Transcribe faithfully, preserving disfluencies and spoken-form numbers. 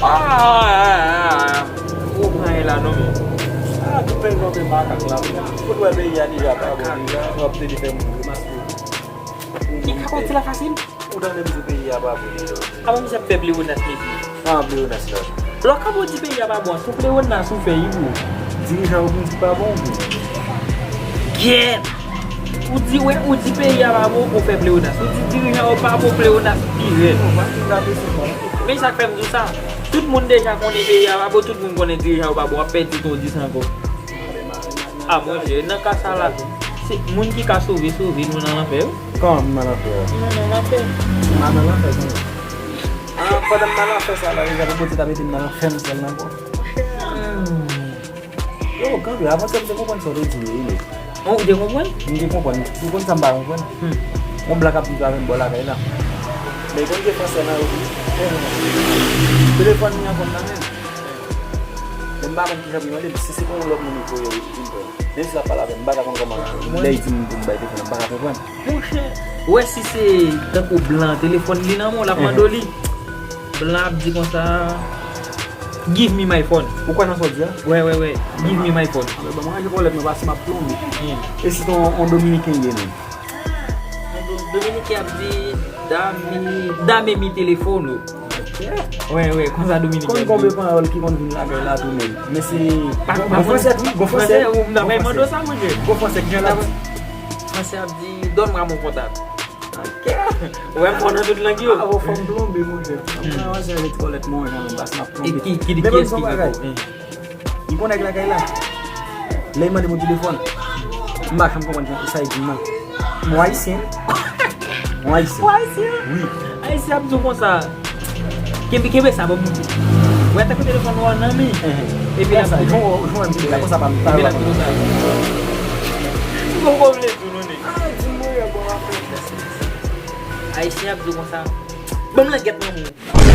Ah, ah, ah, ah. Ou pa la non, men. Ah, tout peyi nou fè makak la. Fout wè peyi a deja pa bon deja. W ap plede fè moun ri maske. Ki ka pati la fasil? Ou tande m di peyi a pa bon deja. Apa misye ap fè pleyonas, mesye? Ah, pleyonas la. Lè w ka di peyi a pa bon, se pleyonas ou fè, wi, bro. Dirijan yo pou di pa bon, bro. Gyèt! Ou di, wè, ou di peyi a pa bon, ou fè pleyonas. Ou di dirijan yo pa bon, pleyonas pi rèd. Men sa k fè m di w sa, tout moun deja konnen peyi a pa bon, tout moun konnen dirijan yo pa bon, w ap pèdi ton dis ankò. Ah, monchè, nan ka sa la, se moun ki ka sove, sove nou nan lanfè, wi. Kòman m nan lanfè a? Nou nan lanfè. M pa nan lanfè, non. Ah, pandan m nan lanfè sa la, deja, Bondye ta mete m nan lanfè m sèl nan, bro. Hmm. Yo, kanpe, avan sa m te konprann sa w te di yo, wi. Oh, ou te konprann? M te konprann. Ou konn sa m pa konprann? Hmm. Yon blan k ap viv avè m bò lakay la. Men konn gen fransè nan yo tou. Telefòn li an konn nan men l. Men m pa konn kijan pou l mande m. Si se pou yon lòt moun li voye l vin pran. Menm si l ap pale avè m, m pa ka konn kòman lè l di m pou m bay telefòn nan, m pa ka konprann. Monchè, ou wè si se tankou blan telefòn li nan men w, l ap mande w li. Blan ap di konsa, "Give me my phone." Ou kwè nan sa w di a? Wè, wè, wè. "Give me my phone." Anben, ban mwen ranje kòlèt mwen, paske m ap plonbe. Hmm. E si se yon, yon Dominiken ye menm? Yon Do-, Dominiken ap di, "Dame, dame mi teléfono." Wè, wè, konsa Dominiken ap di. Konn konbe panyòl ki konn vin lakay la tou menm. Men se, pa, gon, pa gon fransè tou, gon fransè. Fransè, ou, m ta bay mande sa, monchè. Gon fransè ki jan l ap di? Fransè ap di, "Donne-moi mon portable." Ok. Ou wè m fò nan tout lang yo. Ah, ou fò m plonbe, monchè. Mwen avanse avèk kòlèt mwen, jan m pase m ap plonbe. E ki, ki, men kiyès ki poko? Li gon nèg lakay la. Lè li mande m yon telefòn, m pa janm konprann sa li di m nan. Yon ayisyen. Yon ayisyen. Yon ayisyen? Wi. Ayisyen ap di w konsa. Kenbe, kenbe sa, ban m moute. Ou wè tankou telefòn ou an nan men. Epi l ap konsa, jan w, jan w wè m kenbe la, konsa pa m, pa epi l ap di konsa. M poko vle di w non, nèg. Ah, di m, wi, bon, apre. Ayisyen ap di w konsa. Ban m langèt nan men w.